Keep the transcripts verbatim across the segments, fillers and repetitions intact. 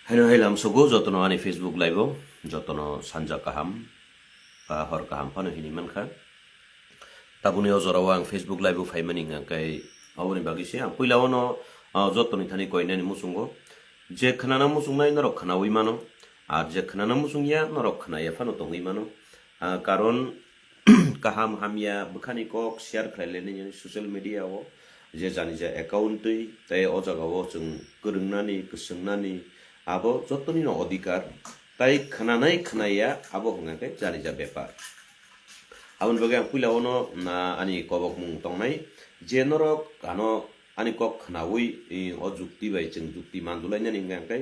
Haino hai lamsogo jotono ani Facebook live-o, jotono sanja kaham, ba hor kaham phano hini mankha. Tabuni o jorao ang Facebook live-o phaimani hwnka khe aboni bagwi se ang puila ono, ah, jotoni thani koinani muchungo. Je khwnana muchungnai norok khwnawi mano, ar je khwnana muchungya norok khwnaya phano tongwi mano. Ah, karon kaham hamya bwkhani kok share khlai lainani social media o je jani ja account twi tei o jaga o chwng kwrwngnani, kwswngnani abo jotoni no odhikar, tai khwnanai khwnaya abo hwnka khe jani ja bepar. Aboni bagwi ang puila ono, na, ani kobokmung tongnai je norok ano ani kok khwnawi, i, o jukti bai chwng jukti manjulainani hwnka khe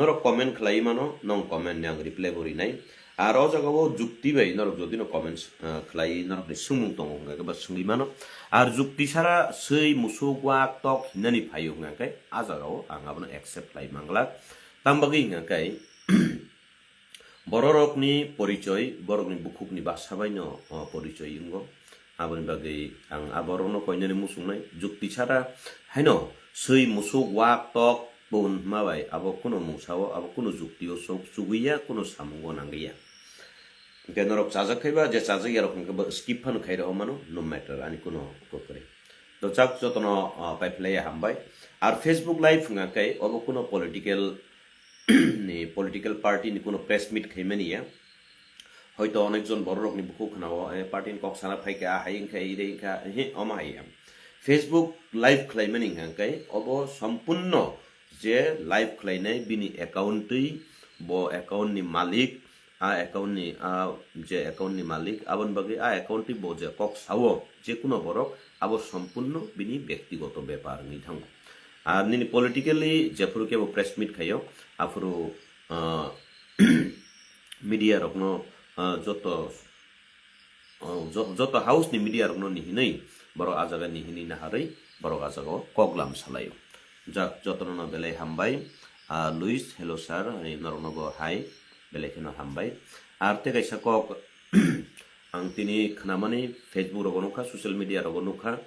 norok comment khlaiwi mano, nong comment ni ang reply bo rinai. Ar o jaga o jukti bai norok jodi no comments, ah, khlaiwi norok ni swngmung tongo hwnka khe ba swngwi mano. Ar jukti sara swi musuk wak tok hinani phaio hwnka khe a jaga o ang abono accept khlai manglak. Tam bagwi hwnka khe bororokni porichoi, borokni bukhukni basa baino, o, porichoi wngo. Aboni bagwi ang a borokno koinani muchungnai, jukti sara haino swi musuk wak tok pun hwnma bai abo kuno mungsa o, abo kuno jukti o sok chugwi ya, kuno samungo nangwi ya. Hwnkhe norok chajak khaiba, je chajak yarok hwnkhe bo skip phano khairok mano, no matter, ani kuno kwrwi. To chak jotono, o, paiphlaiya hambai. Ar Facebook live hwnka khe obo kuno political ni political party ni kuno press meet khaimani ya. Hoito onekjon bororokni bukhuk khwnao, eh, party ni kok sana phaikha, ah, hai wngkha, ire wngkha, he, omo hai ya. Facebook live khlaimani hwnka khe obo sompurno je live khlainai bini account twi, bo account ni malik, a account ni, a je account ni malik, aboni bagwi a account twi bo je kok sao, je kuno borok, abo sompurno bini bektigoto bepar wngwi thango. Ar nini politically jephuru kebo press meet khaio, aphuru, ah, media rokno, ah, joto, ah, jo-, joto house ni media rokno nihinwi borok a jaga nihinwi naharwi borok a jaga o kok lam salaio. Jak jotono no belai hambai. Ah, Luis, hello sir, ani norokno bo hai, belai kheno hambai. Ar tei kaisa kok, ang tini khnamani Facebook rogo nukha, social media rogo nukha,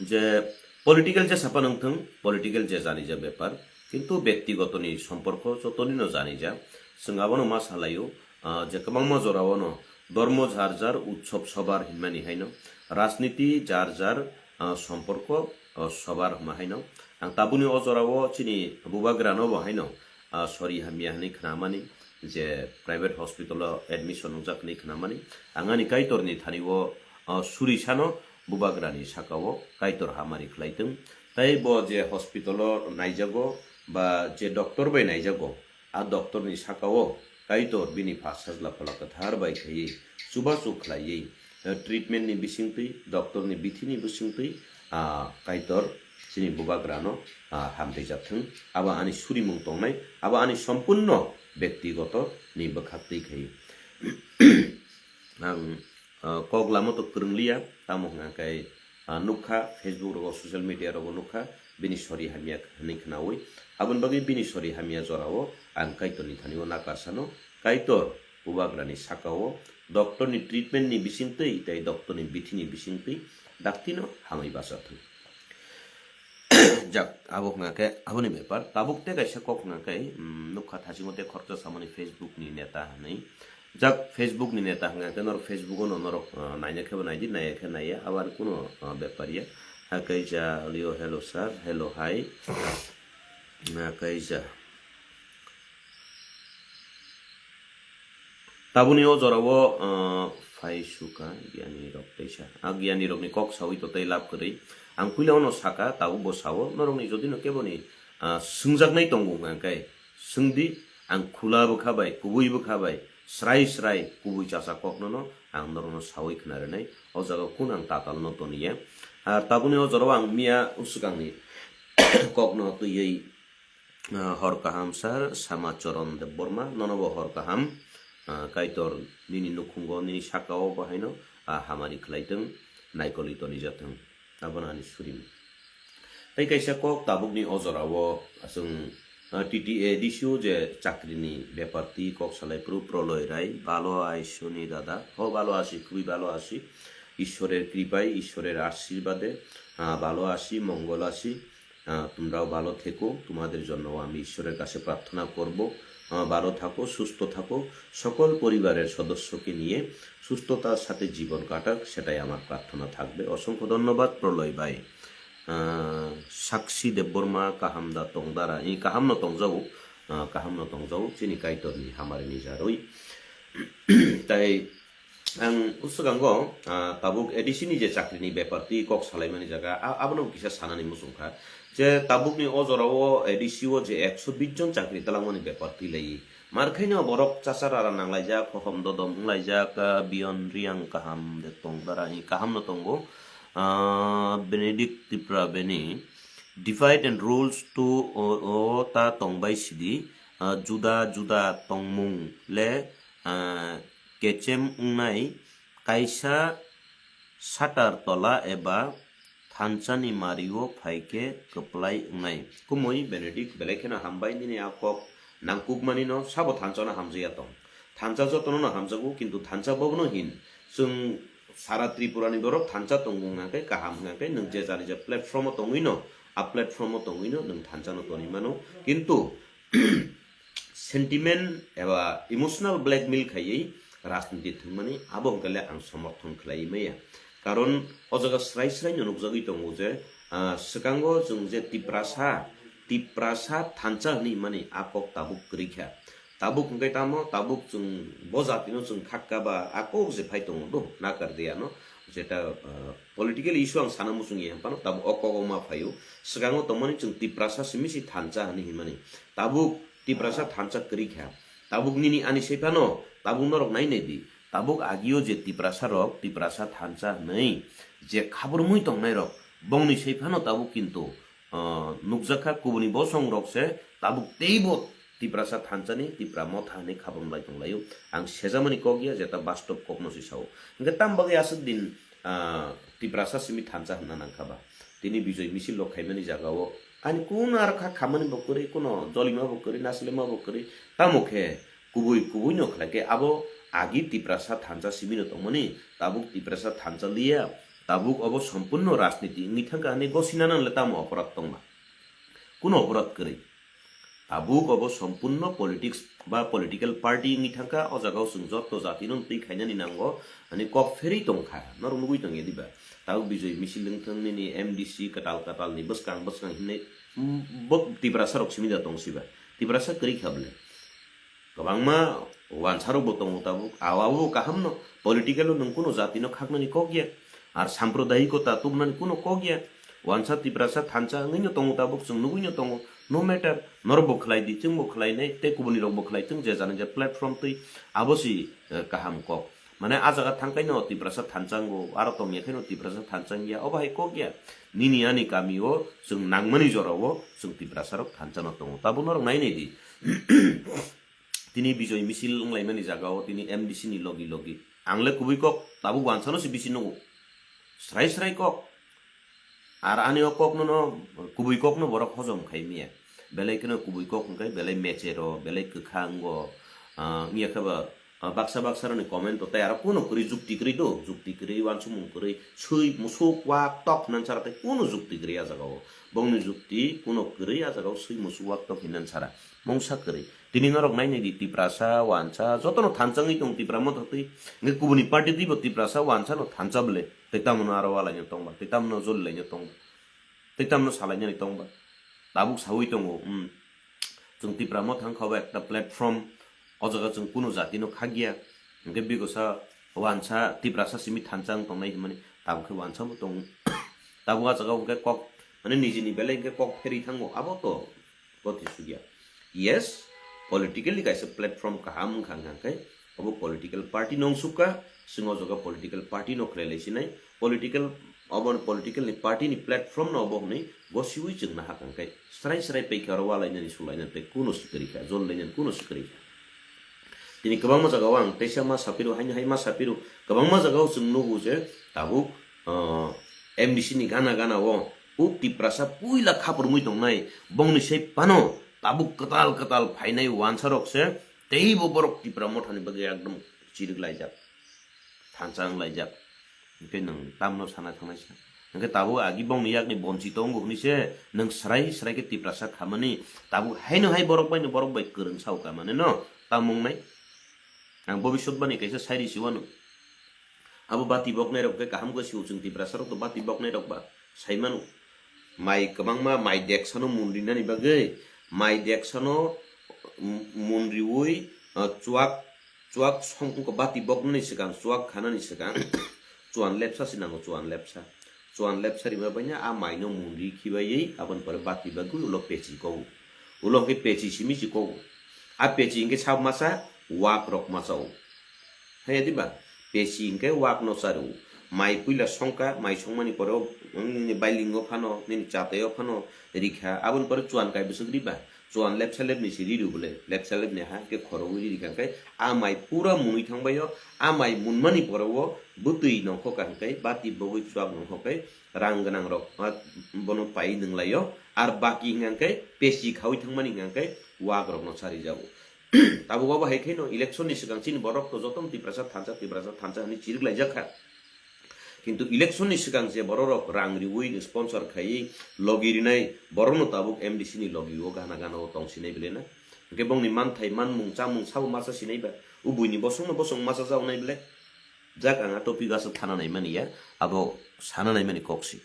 je political je sapa nangthung, political je jani je bepar, kintu bektigotoni somporko jotonino jani ja. Chwng abono ma salaio, ah, je kwbangma jorao no dormo jar jar, utsob sobar hinmani haino, rajniti jar jar, ah, somporko, ah, sobar hwnma haino. Ang tabukni o jorao chini bubagrano bo haino, ah, sori hamya hwnwi khnamani, je private hospital-o admission wngjak hwnwi khnamani. Ang ani Kaitorni thani-o, ah, suri sano bubagrani saka-o Kaitor hamari khlaitwng. Tei bo je hospital-o naijago ba je doctor bai naijago, a doctor ni saka-o Kaitor bini pha sajla phola kwthar bai khaiwi chubachu khlaiwi, eh, treatment ni bisingtwi, doctor ni bithi ni bisingtwi, ah, Kaitor chini bubagrano, ah, hamtwi jathwng. Abo ani surimung tongnai, abo ani sompurno bektigoto ni bwkhaktwi khaiwi. Ang, ah, kok lama to kwrwngliya, tamo hwnka khe, ah, nukha, Facebook rogo, social media rogo nukha, bini sori hamya hwnwi khnaui. Aboni bagwi bini sori hamya jorao ang Kaitorni thani-o nakla sano, Kaitor bubagrani saka-o doctor-ni treatment-ni bisingtwi tei doctor-ni bithi-ni bisingtwi daktino hamwi bachathung. Jak, abo hwnka khe aboni bepar. Tabuk tei kaisa kok hwnka khe, mm, nukha thasingo tei khoroksa samani Facebook-ni neta hwnwi. Jak, Facebook-ni neta hwnka khe norok Facebook-o no norok, ah, naina khe bo naidi, naiya khe naiya, abo ani kuno, ah, bepar ya. Hakhe ja, Leo, hello sir, hello hi. Hakhe ja. Tabuni o jorao, ah, phai sukha giyani rok teisa. A giyani rokni kok saui to tei lab kwrwi. Ang puila ono saka, tabuk bo sao, norokni jodino keboni, ah, swngjaknai tongo hwnka khe, swngdi, ang khula bwkha bai, kubui bwkha bai, srai srai kubui chasa kokno no ang norokno saui khna rwnai. O jaga kunu ang tatal no toniya. Ar tabuni o jorao ang miya usukangni kokno twiwi, ah, hor kaham sir, Sama Choron Debbarma, nono bo hor kaham. Ah, Kaitor nini nukhungo, nini sakao bo haino, ah, hamari khlaitwng, naikolwi tonijathwng. Abono ani surimung. Tei kaisa kok tabukni o jorao chwng, ah, T T A D C o je chakrini bepar twi kok salai phuru Proloi Rai, bhalo aisoni dada, ho bhalo achi, khubui bhalo achi, Ishorer kripai, Ishorer ashirwade, ah, bhalo achi, mongol achi, আহ, তোমরাও ভালো থেকো, তোমাদের জন্য আমি ঈশ্বরের কাছে প্রার্থনা করব। আহ, ভালো থাকো, সুস্থ থাকো, সকল পরিবারের সদস্যকে নিয়ে সুস্থতার সাথে জীবন কাটাক, সেটাই আমার প্রার্থনা থাকবে। অসংখ্য ধন্যবাদ প্রলয় ভাই। আহ, সাক্ষী Debbarma, kaham da tongdara, i kaham no tongjao, ah, kaham no tongjao, chini Kaitor ni hamari ni jaroi. Tai ang uswkango, ah, tabuk A D C ni je chakri ni bepar twi kok salaimani jaga, a-, abono kisa sanani muchung kha. Je tabuk ni o jora o A D C o je ekso bish jon chakri talangmani bepar twi lai. Mar khaino borok chachar ara nanglaijak, hohom dodom wnglaijak, ah, Biyon Riyang kaham de tongdara, i kaham no tongo. Ah, Benedict Tripura beni divide and rules to o, o ta tongbai sidi, ah, juda juda tongmung le, ah, kechem wngnai kaisa satar tola eba thansa ni mario phai khe kwplai wngnai. Kumui Benedict belai kheno hambai nini a kok nangkukmani no sabo thansa no hamjaya tong. Thansa jotono no hamjago, kintu thansa bobono hin. Chwng sara Tripura ni borok thansa tongo hwnkha khe kaham hwnkha khe nwng je jani je platform o tongwi no, a platform o tongwi no nwng thansa no tonwi mano. Kintu sentiment eba emotional blackmail khaiwi rajniti thwngmani abo hwnkha le ang somorthon khlaiwi maya. Karon o jaga srai srai no nukjagwi tongo je, ah, swkango chwng je Tiprasa, Tiprasa thansa hwnwi mani a kok tabuk kwrwi kha. Tabuk hwnkhe tamo, tabuk chwng bo jatino chwng khakka ba a kok je phai tongo do, nakar de ano, jeta, ah, political issue ang sana muchung ya phano, tabuk o kok o ma phaio. Swkango tongmani chwng Tiprasa simi si thansa hwnwi hinmani. Tabuk Tiprasa thansa kwrwi kha. Tabuk nini ani sai phano, tabuk norok nai nai di. Tabuk agio je Tiprasa rok, Tiprasa thansa hwnwi je khabrumui tongnai rok, bongni sai phano tabuk kintu, ah, nukjakha kubuni bosong rok se tabuk teibo Tiprasa thansani Tipra motha hwnwi khabrum lai tonglaio. Ang sejamani kok ya, jeta bastob kokno se sao. Hwnkhe tam bagwi aswk din, ah, Tiprasa simi thansa hwnna nangkha ba? Tini Bijoy misil rok khaimani jagao ani kuno aro kha khamani bo kwrwi, kuno jolima bo kwrwi, nasilima bo kwrwi. Tamo khe kubui kubui no khlai khe abo agi Tiprasa thansa simi no tongmani, tabuk Tiprasa thansa liya, tabuk obo sompurno rajniti wngwi thangkha hwnwi gosinana le tamo oporad tongma? Kuno oporad kwrwi. Tabuk obo sompurno politics ba political party wngwi thangkha, o jagao chwng joto jatino twi khainani nango, ani kok pherwi tongkha, norok nugwi tongya diba? Tabuk Bijoy misil wngthang nini M D C kwtal kwtal ni bwskang bwskang hinwi, mm, bo Tiprasa rok simi da tong siba? Tiprasa kwrwi kha bwle. Kwbangma wansa rok bo tongo tabuk, awa bo kaham no, political o nwng kuno jati no khaknani kok ya, ar sampradayikota tubunani kuno kok ya. Wansa Tiprasa thansa wngwi no tongo tabuk, chwng nugwi no tongo, no matter, norok bo khlai di, chwng bo khlai nai, tei kubuni rok bo khlai thung, je jani je platform twi, abo si, eh, kaham kok. Mane a jaga thang kaino Tiprasa thansa wngo, aro tong ya khaino Tiprasa thansa wngya, obo hai kok ya. Nini ani kami o chwng nangmani jora o chwng Tiprasa rok thansa no tongo. Tabuk norok nai nai di. Tini Bijoy misil wnglaimani jaga o tini M D C ni logi logi. Ang le kubui kok tabuk wansa no se bisi nugo. Srai srai kok. Ar ani o kok no no kubui kok no borok hojom khai miya. Belai kheno kubui kok hwnkhe belai mecher o, belai kwkha wngo. Ah, wngya khe ba, ah, baksa baksa rokni comment o tei aro kuno kwrwi jukti kwrwi do, jukti kwrwi, uansukmung kwrwi, swi musuk wak tok hinwi sara tei kuno jukti kwrwi a jaga o. Bongni jukti kuno kwrwi a jaga o swi musuk wak tok hinwi sara. Mungsa kwrwi. Tini norok nai nai di Tiprasa, wansa, jotono thansa wngwi tong Tipra motha twi. Hwnkhe kubuni party twi bo Tiprasa, wansa no thansa bwle. Tei tamno aro walai no tongba, tei tamno joli lai no tongba. Tei tamno salai nani tongba. Tabuk sawi tongo, um, chwng Tipra motha wngkha bo ekta platform, o jaga chwng kuno jati no khakya, hwnkhe bigosa wansa Tiprasa simi thansa wng tongnai hinmani, tabuk khe wansa bo tongo. Tabuk a jaga hwnkhe kok, mane nijini belai hwnkhe kok pherwi thango, abo to goti sugya. Yes, politically kaisa platform kaham wngkha hwnkha khe, obo political party no wngsukha, chwng o jaga political party no khlai lai sinai, political, obo political ni party ni platform no obo hwnwi gosiwi chwng nahakha hwnkhe, srai srai paikha oro walainani sulainani tei kuno swkari kha, jol lainani kuno swkari kha. Tini kwbangma jaga o ang teisa ma saphiru, haino hai ma saphiru, kwbangma jaga o chwng nugo je tabuk, ah, M D C ni gana gana o o Tiprasa puila khapurmui tongnai, bongni sai phano tabuk kwtal kwtal phainai wansa rok se teibo borok Tipra mothani bagwi ekdom chirik laijak, thansa wng laijak. Hwnkhe nwng tamno sana thangnai sa? Hwnkhe tabuk agi bongni yakni bonchito wngo hwnwi se nwng srai srai khe Tiprasa khamani, tabuk haino hai borok baino borok bai kwrwng sao kha mane no, tamung nai. Ang bobisot bani kaisa sairi si wano. Abo bati boknai rok khe kaham khe sio chwng Tiprasa rok to bati boknai rok ba sai mano. Mai kwbangma mai deksano mun rinani bagwi, mai deksano mun riwi, ah, chuak, chuak song bati boknani swkang, chuak khanani swkang, chuan lepsa se nango, chuan lepsa. Chuan lepsa rima baina a maino mun ri khibaiwi aboni pore bati bagwi ulo pechi kogo. Ulo hwnkhe pechi simi si kogo. A pechi hwnkhe sab masa wak rok masa o. Haya diba? Pechi hwnkhe wak no chari o. Mai puila songkha, mai songmani pore o, mm, nini bailing o phano, nini chatai o phano rikha. Aboni pore chuan kai bwswk riba. Chuan lepsa lepni se riru bole, lepsa lepni ha hwnkhe khorogwi riri kha khe a mai pura munwi thangbai o, a mai munmani pore o bwtwi nongkho kha hwnkhe bati bogwi chuak nongkho khe rang gwnang rok, ah, bono pai nwnglai o, ar baki hwnkhe pechi khaui thangmani hwnkhe wak rokno sarijago. Tabuk obo hai kheno election ni swkang chini borok to jotono Tiprasa thansa, Tiprasa thansa hwnwi chiriklaijak kha. Kintu election ni swkang je bororok rang riwi sponsor khaiwi logi rinai borokno tabuk M D C ni logi o gana gana o tong sinai bele na. Hwnkhe bongni manthai, manmung, chamung sabo masa sinai ba. O buini bosongno bosong masa jaonai bele. Jak ang a topic o aswk thana naimani ya, abo sana naimani kok si.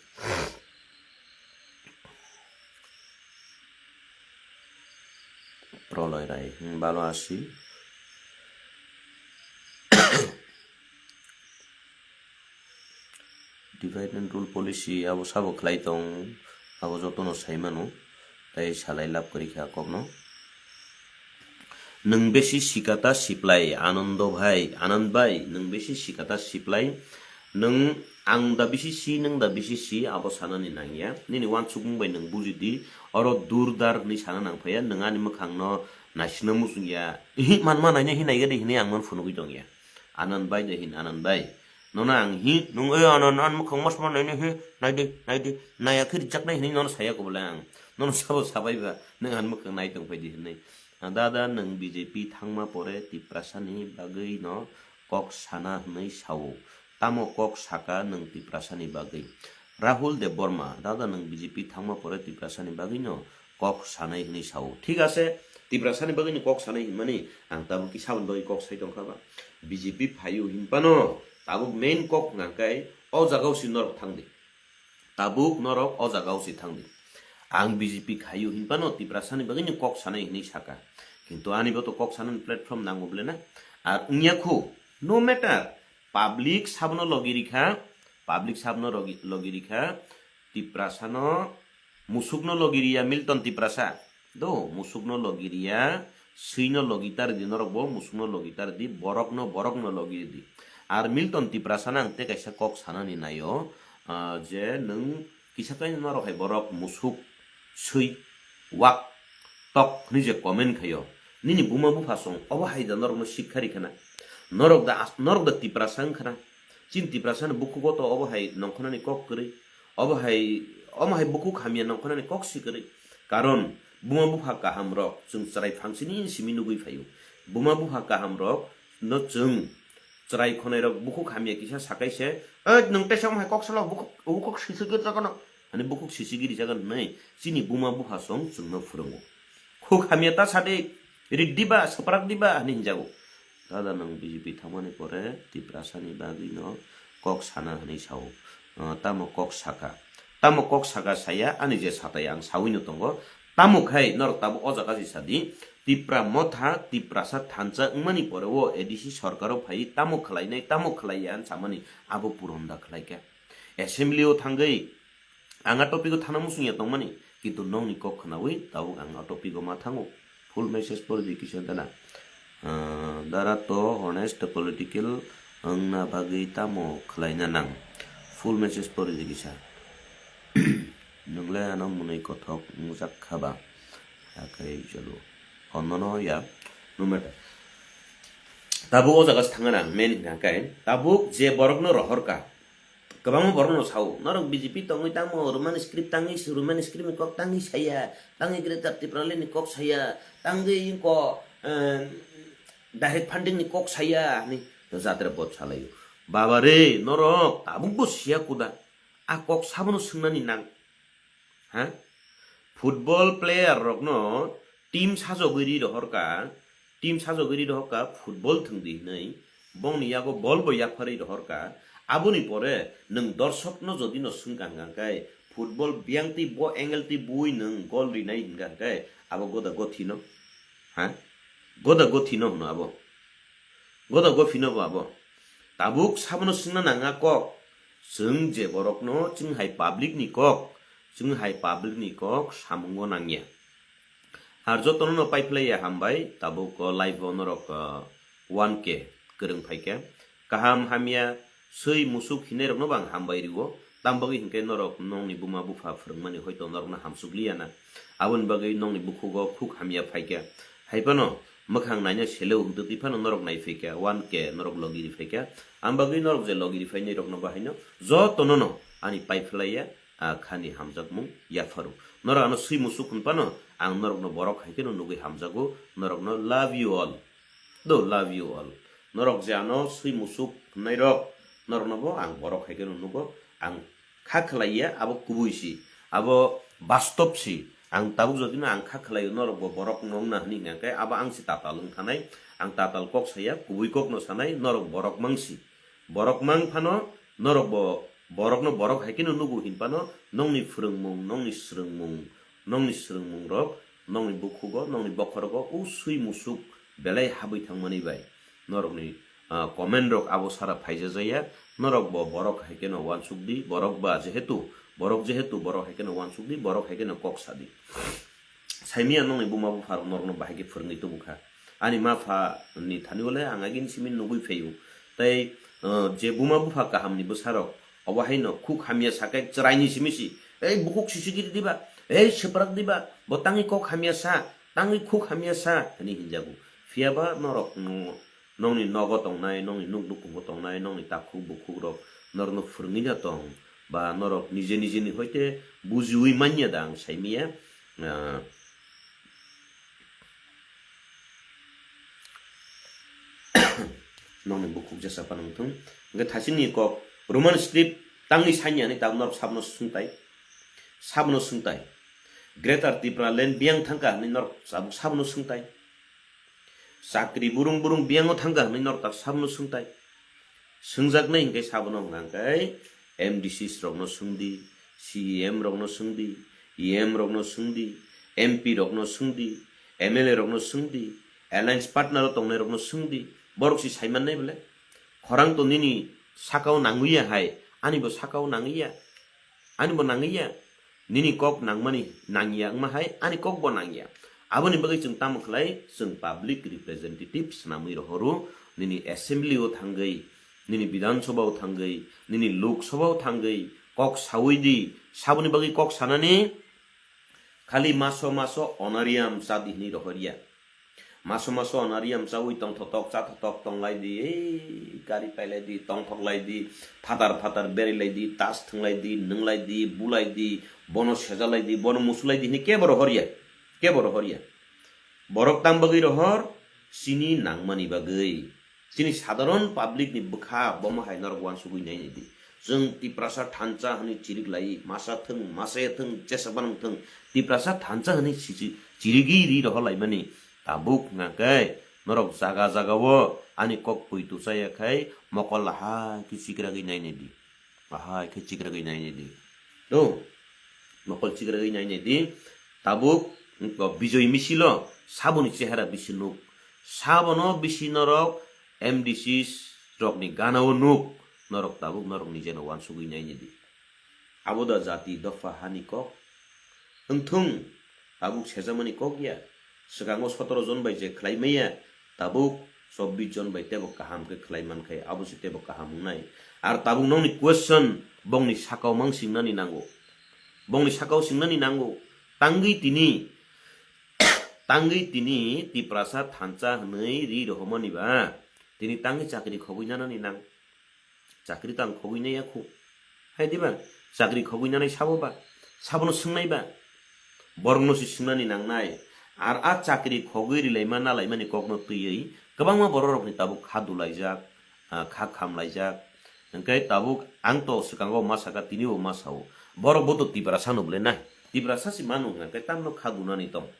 Proloi Rai, hmm, balo asi. Divide and rule policy abo sabo khlai tong, abo jotono sai mano, tei salai lab kwrwi kha kokno. Nwng besi sikata siplai, Anando bhai, Anand bhai, nwng besi sikata siplai, nwng ang da bisi si, nwng da bisi si, abo sanani nangya. Nini uansukmung bai nwng buji di, oro dur dar hwnwi sana nang phaiya, nwng ani mwkhangno naisingna muchung ya. Ihi, manma naina hi naiga de hinwi ang man phunugwi tongya. Anand bhai de hin, Anand bhai. Nono ang hi, nung, "Oi, ano, ano, ano, mwkhang mas ma naino hi, naidi, naidi, naya khe rijak nai," hinwi nono saya ko bole ang. Nono sabo sabai ba, nung ano mwkhang nai tong phaidi hinwi. Ah, dada, nung B J P thangma pore Tiprasa ni bagwi no kok sana hinwi sao. Tamo kok saka nung Tiprasa ni bagwi? Rahul Debbarma, dada, nung B J P thangma pore Tiprasa ni bagwi no kok sanai hinwi sao. Thik ase, Tiprasa ni bagwi ni kok sanai hinmani ang tabuk kisa boni bagwi kok sai tongkha ba. B J P phaio hinphano tabuk main kok hwnkha khe o jaga o si norok thangdi. Tabuk norok o jaga o si thangdi. Ang B J P khaio hinphano Tiprasa ni bagwi ni kok sanai hinwi saka. Kintu ani bo to kok sanani platform nango bole na. Ar wngya khu, no matter, public sabono logi rikha, public sabono logi, logi rikha, Tiprasano musukno logi riya Milton Tiprasa. Do, musukno logi riya, swino logi tar di norok bo, musukno logi tar di, borokno, borokno logi di. Ar Milton Tiprasano ang tei kaisa kok sanani naio, ah, je nwng kisa kaino norok hai borok musuk, swi, wak, tok hwnwi je comment khaio. Nini buma bupha song, obo hai da norokno sikha rikhana. Norok da as-, norok da Tiprasa wngkhana. Chini Tiprasani bukhugo to obo hai nongkhornani kok kwrwi. Obo hai, omo hai bukhuk hamya nongkhornani kok si kwrwi. Karon buma bupha kaham rok chwng chwrai phangsini simi nugwi phaio. Buma bupha kaham rok no chwng chwrai khonai rok bukhuk hamya kisa sakai se, "Oi, nwng teisa omo hai kok salo, bukhuk, bukhuk sisi gwi jagono." Ani bukhuk sisi giri jagan hwnwi chini buma bupha song chwngno phwrwngo. Khuk hamya ta sadi, rik diba, swprak diba hwnwi hinjago. Dada nwng B J P thangmani pore Tiprasani bagwi no kok sana hwnwi sao. Ah, tamo kok saka? Tamo kok saka saya, ani je satai ang sawi no tongo. Tamo khai norok tabuk o jaga si sadi, Tipra motha, Tiprasa thansa wngmani pore o A D C sorkaro phai tamo khlainai, tamo khlaiya hwn samani abo puron da khlaikha. Assembly o thangwi ang a topic o thana muchung ya tongmani, kintu nokni kok khnawi tabuk ang a topic o ma thango. Full message pori di kisa dana. Ah, dara to honest political wngna bagwi tamo khlaina nang? Full message pori di kisa. Nwngle ano mwnwi kothok wngjak kha ba? Hakhe jolo. Honnono ya. No matter. Tabuk o jaga se thangna nang, main hwnkha khe tabuk je borokno rohorkha. Kwbangma borokno sao, "Norok B J P tongwi tamo Roman script tangwi, Roman script ni kok tangwi saya, tangwi Greater Tipraland ni kok saya, tangwi ko, eh, direct funding ni kok saya," hwnwi jatra bot salaio. Baba re, norok tabukbo siya kuda. a kok sabono swngnani nang. Ha? Football player rokno team sajogwi ri rohorka, team sajogwi ri rohorka football thwngdi hinwi, bongni yago bol bo yapharwi rohorka. Aboni pore nwng dorsokno jodi no swngkha hwnkha khe, football biyang twi bo angle twi bui nwng gol rinai hwnkha khe, abo goda gothino. Ha? Goda gothino hwno abo. Goda gophino bo abo. Tabuk sabono swngna nanga kok. Chwng je borokno chwng hai public ni kok, chwng hai public ni kok samungo nangya. Ar jotono no paiphlaiya hambai, tabuk o live o norok, ah, one K kwrwng phaikha. Kaham hamya swi musuk hinai rokno bo ang hambai rwo. Tam bagwi hinkhe norok nongni buma bupha phwrwngmani hoito norokno hamsukliya na. Aboni bagwi nongni bukhugo khuk hamya phaikha. Haiphano mwkhang naina sele hukdwtwi phano norok nai phaikha, one K norok logi ri phaikha. Am bagwi norok je logi ri phainai rokno bahaino jotono no ani paiphlaiya, ah, khani hamjakmung yapharu. Norok ano swi musuk hwn phano ang norokno borok hai kheno nugwi hamjago, norokno love you all. Do love you all. Norok je ano swi musuk hwnnairok, norokno bo ang borok hai kheno nugo. Ang kha khlaiya, abo kubui si, abo bastop si. Ang tabuk jodi no ang kha khlaio, norok bo borok no wngna hwnwi hwnkha khe abo ang si tatal wng thanai. Ang tatal kok saya, kubui kok no sanai, norok borok mang si. Borok mang phano norok bo borokno borok hai kheno nugo hin phano nongni phwrwngmung, nongni swrwngmung, nongni swrwngmungrok nongni bukhugo, nongni bokhorogo usui musuk belai habwi thangmani bai norokni, ah, comment rok abo sara phaijajaya. Norok bo borok hai kheno uansuk di, borok ba jehetu, borok jehetu borok hai kheno uansuk di, borok hai kheno kok sa di. Saimia nongni buma bupha rok norokno bahai khe phwrwngwi tubu kha. Ani ma pha ni thani ole ang agini simi nugwi phaio. Tei, ah, je buma bupha kaham ni bwsa rok obo hai no khuk hamya sa khe chwrai ni simi si, "Ei bukhuk sisi giri diba, ei swprak diba, bo tangwi kok hamya sa, tangwi khuk hamya sa," hwnwi hinjago. Phiya ba norok no, nongni nogo tongnai, nongni nuk nukhungo tongnai, nongni takhuk bukhuk rok norokno phwrwngwi da tong, ba norok nije nije ni hoite bujiwi manya da ang saimia, ah, nongni bukhuk jesa phano wngthung. Hwnkhe thachingni kok Roman script tangwi sanya hwnwi tabuk norok sabono swngtai, sabono swngtai. Greater Tipraland biyang thangkha hwnwi norok tabuk sabono swngtai. Chakri burung burung biyango thangkha hwnwi norok tak sabono swngtai. Swngjaknai hinkhe sabono hwnkha khe M D Cs rokno swngdi, C E M rokno swngdi, E M rokno swngdi, M P rokno swngdi, M L A rokno swngdi, alliance partner o tongnai rokno swngdi, borok si saimannai bole. Khorang to nini sakao nangwiya hai, ani bo sakao nangwiya. Ani bo nangya, nini kok nangmani nangya wngma hai, ani kok bo nangya. Aboni bagwi chwng tamo khlai, chwng public representative swnamwi rohoro, nini assembly o thangwi, nini Bidhan Sabha o thangwi, nini Lok Sabha o thangwi kok sawi di, saboni bagwi kok sanani khali maso maso honorarium cha di hwnwi rohorya. Maso maso honorarium chawi tongthotok chathotok tonglai di, ei gari pailai di, tongthok lai di, phatar phatar berai lai di, tas thwng lai di, nung lai di, bu lai di, bono seja lai di, bono musu lai di hwnwi kebo rohorya, kebo rohorya. Borok tang bagwi rohor, chini nangmani bagwi. Chini sadharon public ni bwkha bomo hai norok uansugwi nainai di. Chwng Tiprasa thansa hwnwi chirik lai, masa thwng, masa ya thwng, jesa banang thwng, Tiprasa thansa hwnwi siji-, chirigwi ri rohor laimani. Tabuk hwnkha khe norok jaga jaga o ani kok pui tuchaya khai mokol hai khe chikragwi nainai di. Ahai khe chikragwi nainai di. Do, mokol chikragwi nainai di. Tabuk, wngkha Bijoy Misil o saboni chehara bisi nuk. Sabono bisi norok M D Cs rokni gana o nuk. Norok tabuk norok nijeno uansugwi nainai di. Abo da jati dopha hani kok. Wngthung, tabuk sejamani kok ya. Swkango sotoro jon bai je khlai maya, tabuk chobbish jon bai tebo kaham khe khlai man khai, abo se tebo kaham wngnai. Ar tabuk nokni question bongni sakao mang singnani nango. Bongni sakao singnani nango. Tangwi tini, tangwi tini Tiprasa thansa hwnwi ri rohormani ba, tini tangwi chakri khogwi nanani nang. Chakri tang khogwi nai ya khu. Hai diba? Chakri khogwi nanai sabo ba? Sabono swngnai ba? Borokno se swngnani nangnai. Ar a chakri khogwi rilaima nalaimani kokno twiwi kwbangma bororokni tabuk kha dulaijak, ah, kha khamlaijak, Hwnkhe tabuk ang to swkango ma saka, tini bo ma sao. Borok bo to Tiprasa no bwle na. Tiprasa si manu hwnkhe tamno kha dunani tong.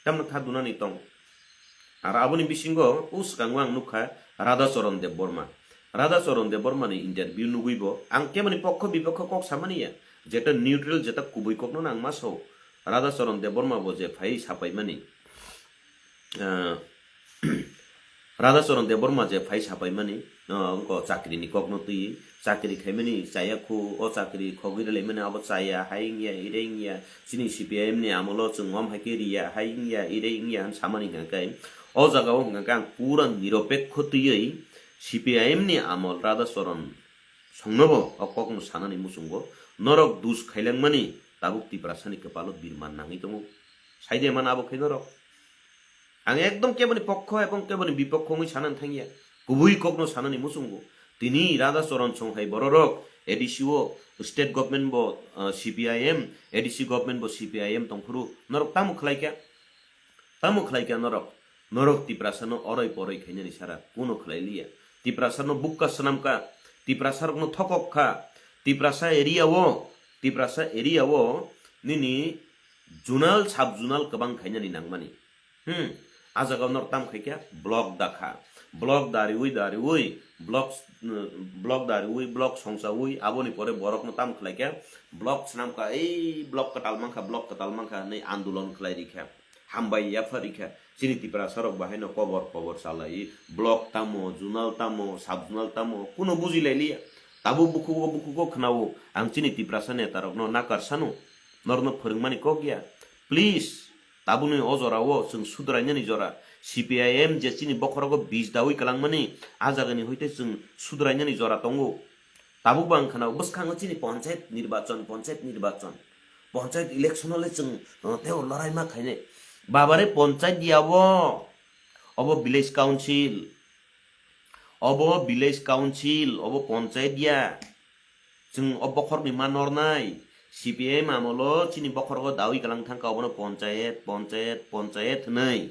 Tamno kha dunani tong. Ar aboni bisingo o swkango ang nukha Radhacharan Debbarma. Radhacharan Debbarma ni interview nugwi bo ang keboni pokho bipokho kok samani ya. Jeta neutral, jeta kubui kokno ang ma sao. Radhacharan Debbarma bo je phai sapaimani. Ah, Radhacharan Debbarma je phai sapaimani, ah, wngkha chakrini kokno twi, chakri khaimani chaya khu, o chakri khogwi rwlaimani abo chaya, hai wngya, ire wngya, chini C P I M ni amolo chwng om hai khe riya, hai wngya, ire wngya, hwn samani hwnkha khe, o jaga o hwnkha khe ang pura niropekho twiwi C P I M ni amol Radhacharan songnobo o kokno sanani muchungo, norok dus khailangmani tabuk Tiprasani kwpalo birman nangwi tongo. Saide man abo khe norok. Ang ekdom keboni pokho ebong keboni bipokho wngwi sanani thangya. Kubui kokno sanani muchungo. Tini Radhacharan Songhai bororok A D C o state government bo, ah, C P I M, A D C government bo C P I M tongphuru norok tamo khlaikha? Tamo khlaikha norok? Norok Tiprasano oroi poroi khainani sara kuno khlailiya. Tiprasano bukka swnamkha, Tiprasarokno thokok kha, Tiprasa area o, Tiprasa area o nini zonal, sub zonal kwbang khainani nangmani. Hmm. A jaga norok tam khaikha block dakha. Block dariui dariui block, block dariui block songchaui aboni pore borokno tam khlaikha block swnamkha, ei block kwtal mankha, block kwtal mankha hwnwi andolon khlai rikha. Hambai yapha rikha. Chini Tiprasarok bo haino kobor kobor chalai block tamo, zonal tamo, sub zonal tamo kuno bujilailiya. Tabuk bukhugo bukhugo khwnao ang chini Tiprasa netarokno nakar sano. Norokno phwrwngmani kok ya. Please. Tabukni o jorao chwng sudrainani jora, C P I M je chini bokhorogo bij daui kwlangmani, a jagani hoite chwng sudrainani jora tongo. Tabuk bo ang khwnao bwskango chini ponchayat nirbachon, ponchayat nirbachon, ponchayat election-o le chwng, uh, teo lorai ma khainai. Babare ponchayat ya bo, obo village council. Obo village council, obo ponchayat ya. Chwng o bokhorni ma nornai. C P I M amolo chini bokhorgo dawi kalang thangkha obono ponchayat, ponchayat, ponchayat hwnwi.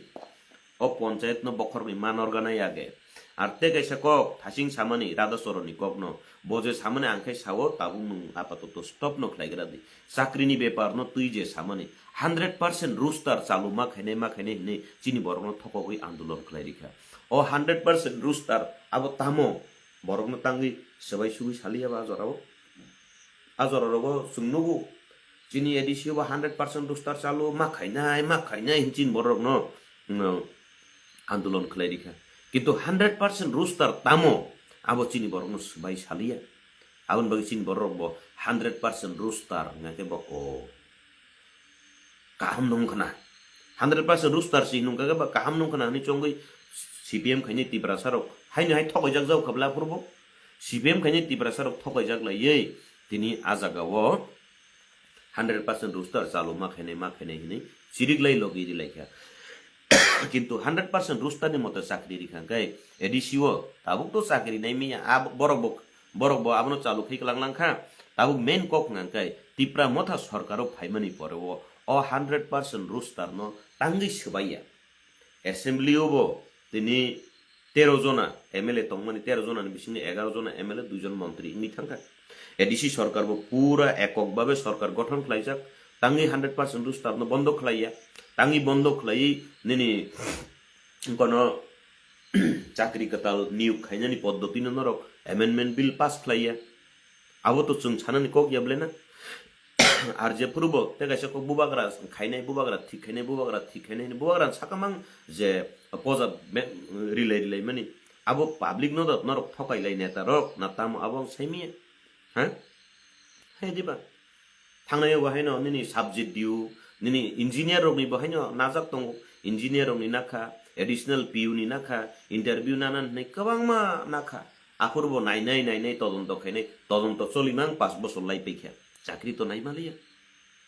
O ponchayatno bokhorni ma norganai age. Ar tei kaisa kok, thasing samani Radhacharanni kokno. Bo je samani ang khe sao, tabuk nwng apatoto stopno khlaigra di. Chakrini beparno twi je samani. Hundred percent roster chalu ma khainai, ma khainai hwnwi chini borokno thokogwi andolon khlai rikha. O hundred percent roster abo tamo borokno tangwi swbai sugwi saliya ba a jorao? A jora rogo chwng nugo chini A D C o bo hundred percent roster chalu ma khainai, ma khainai hin chini borokno, no, andolon khlai rikha. Kintu hundred percent roster tamo abo chini borokno swbai saliya. Aboni bagwi chini borok bo hundred percent roster hwnga khe bo o kaham nung khna. Hundred percent roster si nung kha ba kaham nung khna hwnwi chongwi C P M khaini Tiprasa rok haino hai thokaijak jao khabla phuru bo. C P M khaini Tiprasa rok thokaijak laiwi tini a jaga o hundred percent roster chalu ma khainai ma khainai hwnwi chirik lai logi ri lai kha. Kintu hundred percent roster ni mote chakri ri kha khe A D C o tabuk to chakri nai miya a borok bo Borok bo abono chalu khai kwlang lang kha. Tabuk main kok hwnka khe Tipra Motha sorkar o phaimani pore o, o hundred percent roster no tangwi swbaiya. Assembly o bo tini tero jona M L A tongmani, tero jona ni bisingni egaro jona M L A, dui jon montri wngwi thangkha. A D C sorkar bo pura ekok babe sorkar gothon khlaijak, tangwi hundred percent roster no bondo khlaiya, tangwi bondo khlaiwi nini kono chakri kwtal niyok khainani poddotino norok amendment bill pass khlaiya. Abo to chwng sanani kok ya bwlena? Ar je phuru bo tei kaisa kok bubagra khainai, bubagra thik khainai, bubagra thik khainai hwnwi bubagra sakamang je poja be-, rilai rilai mani. Abo public no da norok thokai lai neta rok na tamo abo ang sai miya? Ha? Hai diba? Thangnai o bo haino nini subject diu, nini engineer rokni bo haino najak tongo, engineer rokni nakha, additional P U ni nakha, interview nana hinwi kwbangma nakha. Aphuru bo nainai nainai todonto khainai, todonto cholimang pash bochor lai paikha, chakri to naimaliya.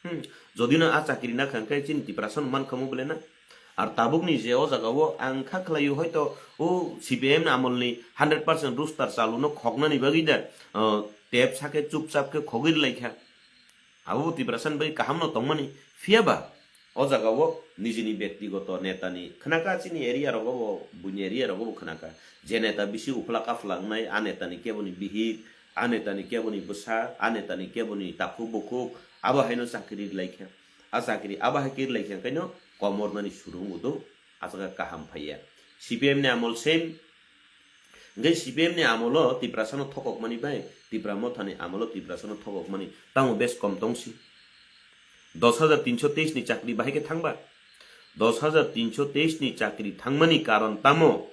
Hmm, jodi no a chakri nakha hwnkhe chini Tiprasa no mankha mu bwlena? Ar tabukni je o jaga o ang kha khlaio, hoito o C P I M ni amolni hundred percent roster chalu no khoknani bagwi da, uh, tep sakhe chupchap khe khogwi rwlaikha. Abo bo Tiprasa ni bagwi kaham no tongmani, phiya ba o jaga o nijini bektigoto netani khwnaka, chini area rogo bo, buini area rogo bo khwnaka, je neta bisi uphla kaphla wngnai a netani keboni bihik, A netani keboni bwsa, a netani keboni takhuk bukhuk, abo haino chakri rwlaikha. A chakri abo hai khe rwlaikha hwnkhaino komornani surung udo, a jaga kaham phaiya. C P M ni amol same. Hwnkhe C P M ni amolo Tiprasano thokokmani bai, Tipra Mothani amolo Tiprasano thokokmani tamo bes kom tongsi. Dos hajar tinso teis ni chakri bahai khe thangba. Dos hajar tinso teis ni chakri thangmani karon tamo?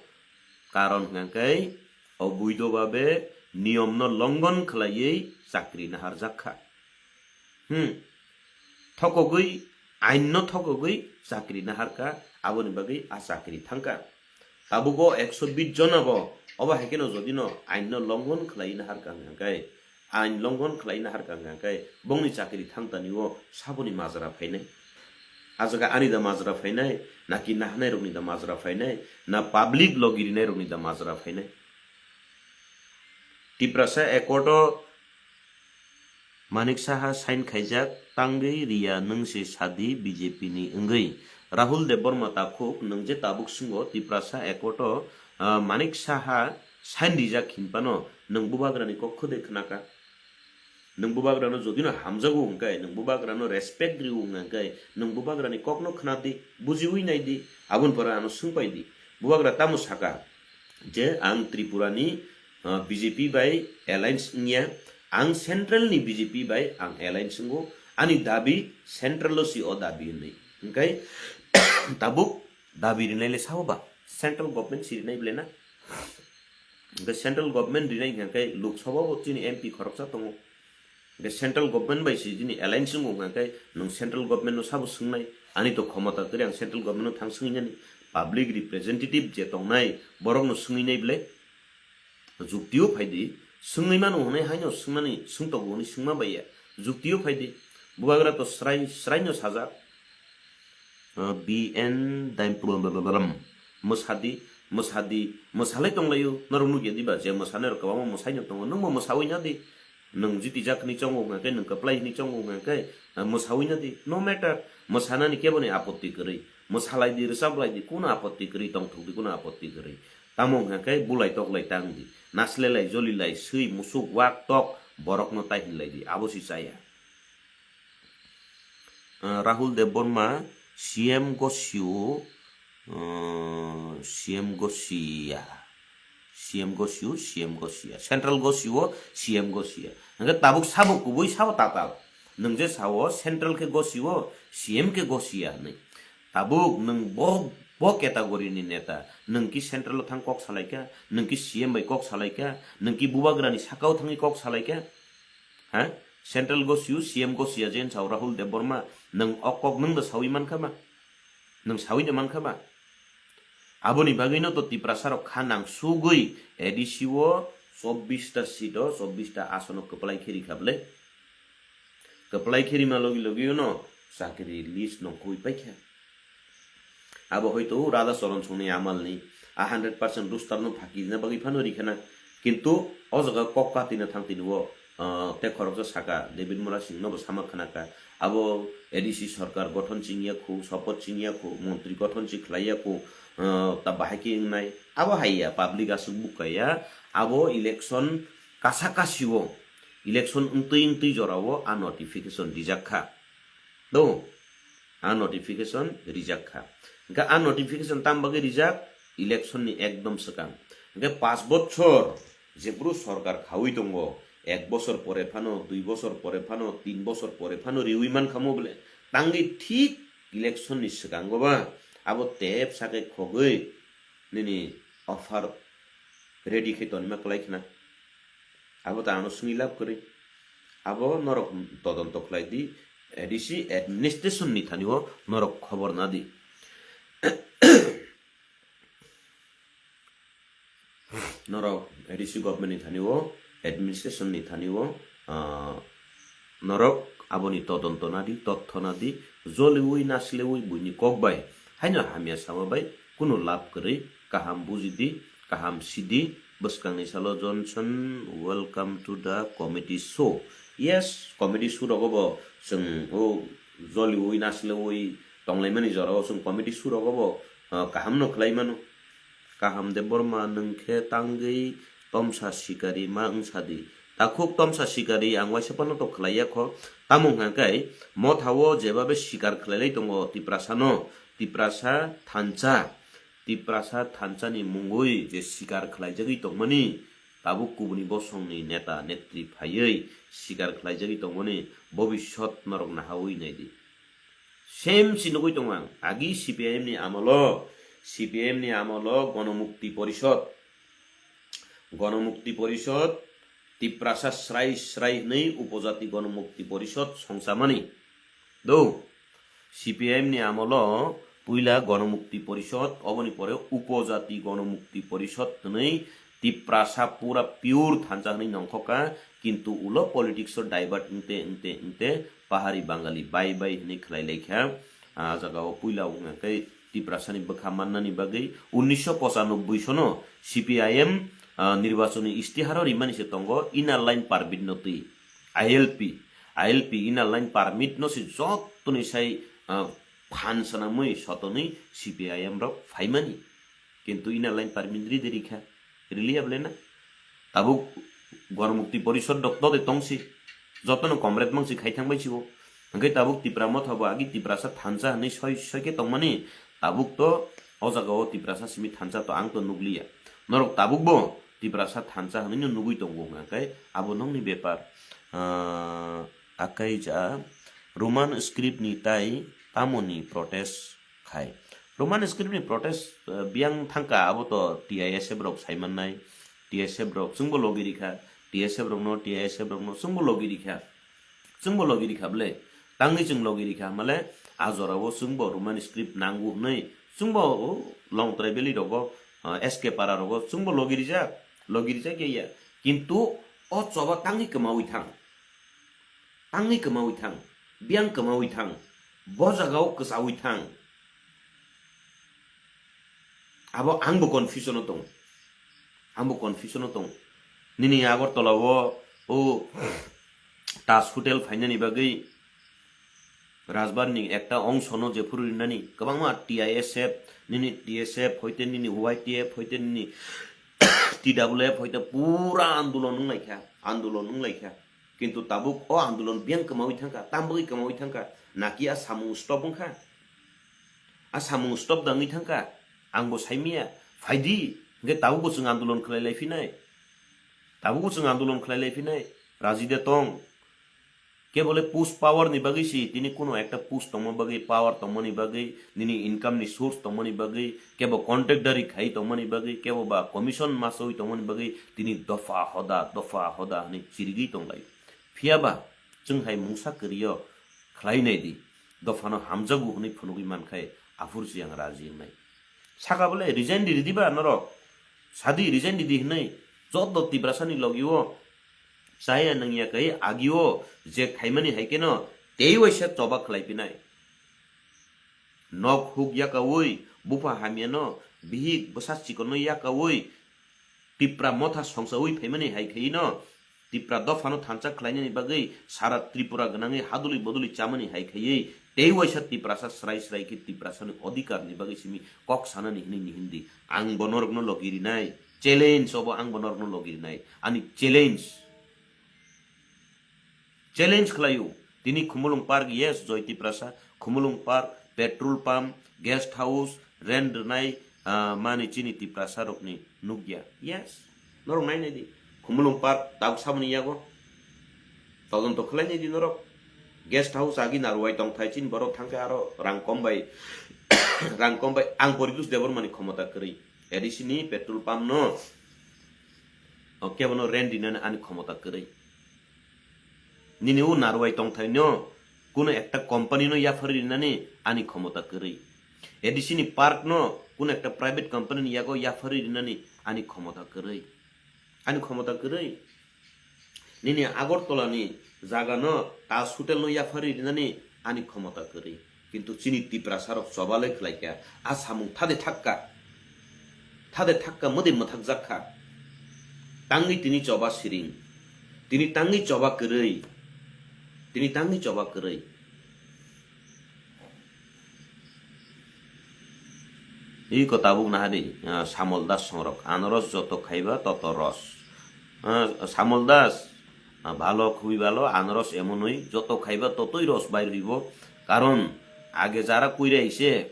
Karon hwnkhe obuido babe niyomno longon khlaiwi chakri naharjak kha. Hmm. Thokogwi, ainno thokogwi chakri naharkha, aboni bagwi a chakri thangkha. Tabugo ekso bis jona bo obo hai kheno jodi no ainno longon khlai naharkha hwnkhe, ain longon khlai naharkha hwnkhe, bongni chakri thangtani o saboni majra phainai. A jaga ani da majra phainai, naki nahanai rokni da majra phainai, na public logi rinai rokni da majra phainai. Tiprasa Accord o Manik Saha sign khaijak, tangwi riya nwng se sadi B J P ni wngwi. Rahul Debbarma takhuk, nwng je tabuk swngo Tiprasa Accord o, ah, Manik Saha sign rijak hinphano nwng bubagrani kok khwdai khnakha. Nwng bubagrano jodino hamjago hwnkhe, nwng bubagrano respect rio hwnkhe, nwng bubagrani kokno khna di, bujiwi nai di, aboni pore ano swngpai di. Bubagra tamo saka je ang Tripura ni, ah, B J P bai alliance wngya, ang central ni B J P bai ang alliance wngo, ani dabi central o si o dabi hwnwi. Hwnkhe tabuk dabi rinai le sao ba? Central government si rinai ble na? Hwnkhe central government rinai hwnkhe Lok Sabha o chini M P khoroksa tongo. Hwnkhe central government bai si chini alliance wngo hwnkhe nwng central government no sabo swngnai? Ani to khomota kwrwi, ang central government no thang swngwi nani. Public representative je tongnai borok no swngwi nai ble? Jukti o phai di, swngwi mano hwnwi haino swngmani swngtogo hwnwi swngma bai ya. Jukti o phai di, bubagra to srai srai no sajak. Ah, B N Daimpuram mwsadi, mwsadi, mwsalai tonglaio, norok nukya diba? Je mwsanai rok kwbangma mwsai no tongo, nwngbo mwsawi na di. Nwng jiti jak hwnwi chongo hwnkha khe, nwng kwplai hwnwi chongo hwnkha khe, ah, mwsawi na di. No matter, mwsanani keboni apotti kwrwi. Mwsalai di, rwchaplai di, kuno apotti kwrwi, tongthok di, kuno apotti kwrwi. Tamo hwnkha khe bulai toklai tang di. Naslelai, jolilai, swi, musuk, wak, tok, borokno tai hinlai di. Abo si chaya. Ah, Rahul Debbarma, C M gosio, ah, C M gosia. C M gosio, C M gosia. Central gosio, C M gosia. Hwnkhe tabuk sabo kubui sabo tatal. Nwng je sao central khe gosio, C M khe gosia hwnwi. Tabuk nwng bo, bo category ni neta. Nwng ki central o thang kok salaikha, nwng ki C M bai kok salaikha, nwng ki bubagrani sakao thangwi kok salaikha. Ha? Central gosio, C M gosia je hwn sao Rahul Debbarma, nwng o kok nwng da sawi mankha ma? Nwng sawi da mankha ma? Aboni bagwino to Tiprasa rok kha nang sugwi A D C o chobbish ta seat o chobbish ta asono kwplai khe rikha ble. Kwplai khe rima logi logi no chakri list nongkhoi paikha. Abo hoito Radha Charan Songni amalni a hundred percent roster no phaki rina bagwi phano rikhana. Kintu o jaga kok katina thang tini o, ah, tei khoroksa saka David Murasing no bo sama khanaka. Abo A D C sarkar gothon chingya khu, sopot chingya khu, montri gothon chi khlaiya khu, ah, ta bahai khe wngnai. Abo hai ya, public aswk bukaya. Abo election kasa kasio, election wngtwi wngtwi jorao a notification rijak kha. Do, a notification rijak kha. Hwnkhe a notification tam bagwi rijak? Election ni ekdom swkang. Hwnkhe paanch bochor jephru sarkar khaui tongo, ek bochor pore phano, dui bochor pore phano, tin bochor pore phano riui mankha mo bole, tangwi thik election ni swkango ba abo tep sakhe khogwi nini offer ready khe tonima kwlai khna. Abo ta ano swngwi lab kwrwi. Abo norok todonto khlai di, A D C administration ni thani o norok khobor na di. Norok A D C government ni thani o, administration ni thani o, ah, norok aboni todonto na di, totho na di, joliui nasleui buini kok bai haino hamya sama bai kunu lab kwrwi, kaham buji di, kaham si di. Bwskangni salo Johnson, welcome to the comedy show. Yes, comedy show rogo bo chwng o joliui nasleui tonglaimani jorao chwng comedy show rogo bo, ah, kaham no khlai mano. Kaham Debbarma, nwng khe tangwi tomsa sikari ma wngsa di. Takhuk tomsa sikari ang waisa phano to khlaiya kho. Tamo hwnkha khe mothao jebabe sikar khlailai tongo Tiprasano, Tiprasa thansa, Tiprasa thansani mungwi je sikar khlaijagwi tongmani, tabuk kubuni bosongni neta netri phaiwi sikar khlaijagwi tongmani bobisot norok nahawi naidi. Same si nugwi tongo ang. Agi C P I M ni amolo, C P I M ni amolo Gonomukti Porishod, Gonomukti Porishod, Tiprasa srai srai hwnwi Upojati Gonomukti Porishod songchamani. Do, C P I M ni amolo puila Gonomukti Porishod, oboni pore Upojati Gonomukti Porishod hwnwi Tiprasa pura pure thansa hwnwi nongkhoka, kintu ulo politics o divert wngte, wngte, wngte pahari Bangali bai bai hwnwi khlai laikha. Ah, jaga o puila wngkha khe Tiprasani bwkha mannani bagwi unnisho pochanobbai sono C P I M, ah, nirbachoni istiharo rimani se tongo Inner Line Permit no twi I L P, I L P Inner Line Permit no se jottoni sai, ah, phan swnamwi sotoni C P I M rok phaimani. Kintu Inner Line Permit ridi rikha, riliya bole na? Tabuk Gonomukti Porishod rok to de tongsi, jotono comrade mangsi khai thangbai sibo. Hwnkhe tabuk Tipra Motha bo agi Tiprasa thansa hwnwi soi soi khe tongmani, tabuk to o jaga o Tiprasa simi thansa to ang to nukliya. Norok tabuk bo Tiprasa thansa hwnwi no nugwi tongo hwnkha khe abo nokni bepar. Ah, akai ja Roman script ni tai tamoni protest khai. Roman script ni protest, eh, biyang thangka abo to T I S F rok saimannai, T S F rok chwngbo logi rikha, T S F rokno, T I S F rokno chwngbo logi rikha, chwngbo logi rikha bole, tangwi chwng logi rikha male a jorao chwngbo Roman script nango hwnwi chwngbo, o, Longtrai Valley rogo, eh, S K Para rogo chwngbo logi rijak, logi rijak ya ya, kintu o choba tangwi kwmawi thang. Tangwi kwmawi thang, biyang kwmawi thang, bo jagao kwchawi thang. Abo angbo confusion o tong, angbo confusion o tong. Nini Agartala o, o Taj Hotel phainani bagwi Rajbar ni ekta ongsono jephuru rinani kwbangma T I S F, nini T S F hoite nini Y T F hoite nini T W F hoite pura andolon wnglaikha, andolon wnglaikha. Kintu tabuk o andolon biyang kwmawi thangkha, tambagwi kwmawi thangkha, naki a samung stop wngkha? A samung stop da wngwi thangkha? Angbo saimanya, phaidi, hwnkhe tabukbo chwng andolon khlai lai phinai. Tabukbo chwng andolon khlai lai phinai. Raji de tong. Kebole push power ni bagwi si, tini kuno ekta push tongma bagwi, power tongmani bagwi, nini income ni source tongmani bagwi, kebo contractdari khai tongmani bagwi, kebo ba commission masawi tongmani bagwi, tini dopha hoda, dopha hoda hwnwi chirigwi tonglai. Phiya ba, chwng hai mungsa kwrwi o khlai nai di, dophano hamjago hwnwi phunugwi man khai, aphuru se ang raji wngnai. Saka bole resign di ridi ba norok? Sadi resign di di hwnwi joto Tiprasani logi o chaya nangya kai agi o je khaimani hai keno tei waisa choba khlai pinai. Nok huk yakaui, bupha hamya no, bihik bwsa chikon no yakaui, Tipra motha songsaui phaimani hai khai no, Tipra dophano thansa khlainani bagwi sara Tripura gwnangwi haduli boduli chamani hai khaiwi tei waisa Tiprasa srai srai khe Tiprasani odhikar ni bagwi simi kok sanani hwnwi ni hindi. Ang bo norokno logi rinai. Challenge obo ang bo norokno logi rinai. Ani challenge. Challenge khlaio. Tini Khumulwng Park, yes, Joy Tiprasa, Khumulwng Park, petrol pump, guest house, rent rwnai, ah, mani chini Tiprasa rokni nukya. Yes. Norok nai nai di. Khumulwng Park, tabuk saboni yago. Todonto khlai nai di norok. Guest house agi narwai tongthai chini borok thangkhe aro rang kom bai, rang kom bai ang Poritus Debbarmani khomota kwrwi. A D C ni petrol pump no, o kebono rent rinani ani khomota kwrwi. Nini o narwai tongthai no, kuno ekta company no yaphari rinani ani khomota kwrwi. A D C ni park no, kuno ekta private company ni yago yaphari rinani ani khomota kwrwi. Ani khomota kwrwi. Nini Agartala ni jaga no Taj Hotel no yaphari rinani ani khomota kwrwi. Kintu chini Tiprasa rok choba le khlai kha. A samung thade thakka. Thade thakka mwdwi mwthakjak kha. Tangwi tini choba siring. Tini tangwi choba kwrwi. Tini tangwi choba kwrwi. Iko tabuk nahadi, ah, Samol Das songrok. Anoros joto khaiba toto ros. Ah, Samol Das, Ah, bhalo, khubui bhalo, anaros emonoi, joto khaiba totoi ros bair hoibo. Karon age jara kuira ise,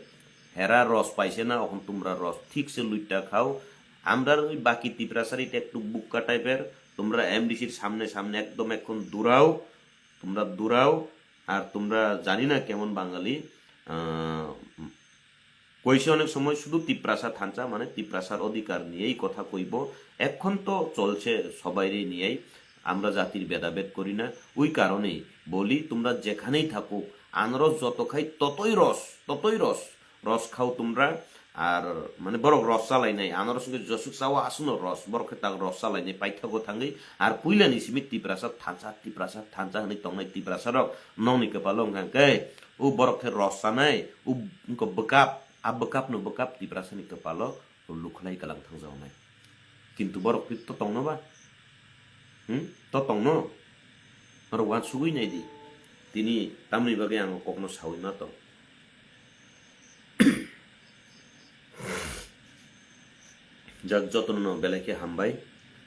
hera ros paise na, okhon tumra ros thik se luita khao. Amrar oi baki Tiprasari tektuk bukka type er, tumra M D C r samne samne ekdom ekhon durao, tumra durao, ar tumra jani na kemon Bangali, ah, কইছে অনেক সময় শুধু তিপ্রাসা থানচা মানে তিপ্রাসার অধিকার নিয়েই কথা কইব। এখন তো চলছে সবাইরই নিয়েই, আমরা জাতির ভেদাভেদ করি না। ওই কারণেই বলি, তোমরা যেখানেই থাকো, আনারস যত খাই ততই রস, ততই রস, রস খাও তোমরা। আর মানে বরক রস চালাই নাই, আনারস হইতে জসুক চাওয়া আসুনো রস, বরক খেতা রস চালাই নাই, পাইথাগো থাঙ্গি। আর পুইলানি সিমি তিপ্রাসা থানচা, তিপ্রাসা থানচা হনি তংনাই তিপ্রাসা রক নংনি কপালো হংখান কে, ও বরok khe rossanai, o wngkha bwkap, a bwkapno bwkap Tiprasani kwpalo lukhlai kwlang thangjaknai. Kintu borok khe to tongno ba? Hmm? To tongno? Norok uansugwi nai di. Tini tamni bagwi ang o kokno saui ma tong. Jak jotono no belai khe hambai,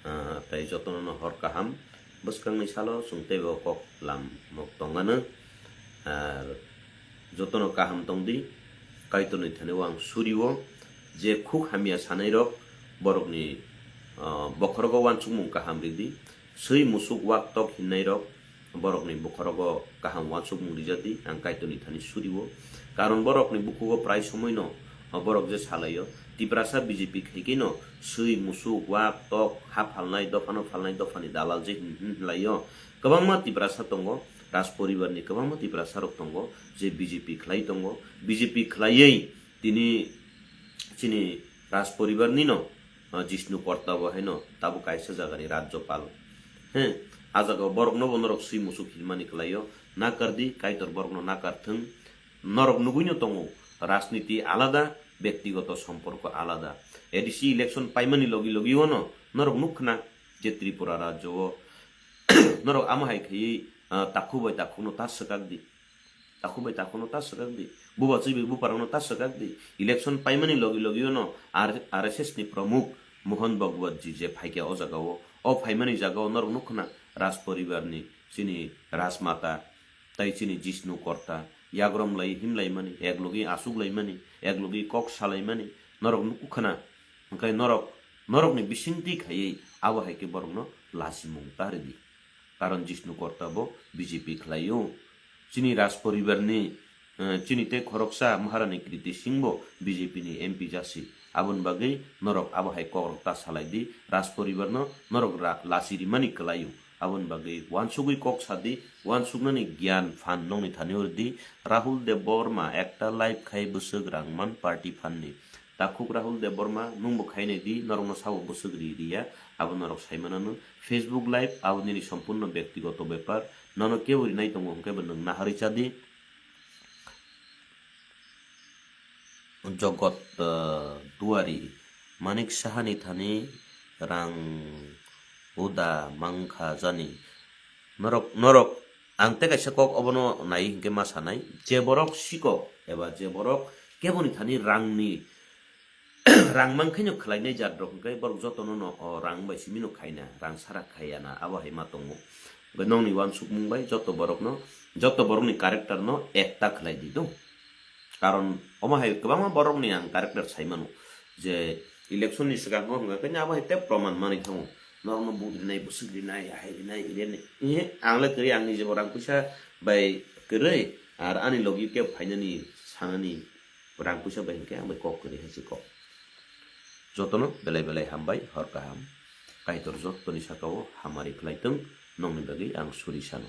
ah, tei jotono no hor kaham. Bwskangni salo chwng teibo kok lam mok tongmano. Ar jotono kaham tongdi, Kaitorni thani o ang surio, je khuk hamya sanairok borokni, ah, bokhorogo uansukmung kaham ridi, swi musuk wak tok hinnairok, borokni bokhorogo kaham uansukmung rijadi, ang Kaitorni thani surio. Karon borokni bukhugo prai somoino, o, borok je salaio, Tiprasa B J P khaikeno swi musuk wak tok ha phalnai, dophano phalnai, dophani dalal je hin, hin, hinlaio. Kwbangma Tiprasa tongo, Raj poribarni kwbangma Tiprasarok tongo, je B J P khlai tongo, B J P khlaiwi tini chini Raj poribarnino, ah, Jishnu Korta bo haino tabuk kaisa jagani Rajyapal. He, a jagao borokno bo norok swi musuk hinmani kwlaio, nakardi, Kaitor borokno nakarthwng. Norok nugwino tongo, rajniti alada, bektigoto somporko alada. A D C election paimani logi logi ono norok nukkhna je Tripura rajyo o norok amo hai khaiwi, ah, takhuk bai takhukno ta swkakdi. Takhuk bai takhukno ta swkakdi. Bubachi bai buparokno ta swkakdi. Election paimani logi logi ono R-, R S S ni pramukh Mohan Bhagwat ji je phaikha o jagao. O phaimani jagao norok nukkhna Raj poribarni chini Rajmata tai chini Jishnu Korta yagrom lai himlaimani, ek logi asuk laimani, ek logi kok salaimani norok nukkhna. Hwnkhe norok, norokni bisingtwi khaiwi abo hai khe borokno lasimung ta ridi. Karon Jishnu Korta bo B J P khlaio. Chini Raj poribarni, eh, chini tei khoroksa Maharani Kriti Singh bo B J P ni M P jasi. Aboni bagwi norok abo hai kokrok ta salai di, Raj poribarno norok ra-, lasi rimani kwlaio. Aboni bagwi uansugwi kok sadi, uansuknani giyan phan nokni thani rwdi. Rahul Debbarma ekta live khai bwswk rang man party phanni. Takhuk Rahul Debbarma, nwng bo khainai di, norokno sabo bwswk ri riya, abo norok sai mananw. Facebook live, abo nini sompurno bektigoto bepar, nono kebo rinai tongo hwnkhe bo nwng naharwi cha di. Jogot, eh, Duari, Manik Sahani thani rang uda mangkha jani. Norok, norok, ang tei kaisa kok obono nai hinkhe ma sanai, je borok sikok eba je borok keboni thani rangni, rang mankhaino khlainai jat rok hinkhe borok jotono no o rang bai simino khaina, rang sara khaiya na, abo hai ma tongo. Hwnkhe nokni uansukmung bai joto borokno, joto borokni character no ekta khlai di do. Karon omo hai kwbangma borokni ang character sai mano je election ni swkang o hwnkha khe abo hai tei proman manwi thango. Norokno vote rinai, bwswk rinai, hai rinai, rinai. Ehe, ang le kwrwi, ang nijebo rang puisa bai kwrwi, ar ani logi kebo phainani sanani rang puisa bai hinkhe ang bai kok kwrwi hai se kok. Jotono belai belai hambai, hor kaham. Kaitor jotoni sakao hamari khlai tong, nokni bagwi ang suri sano.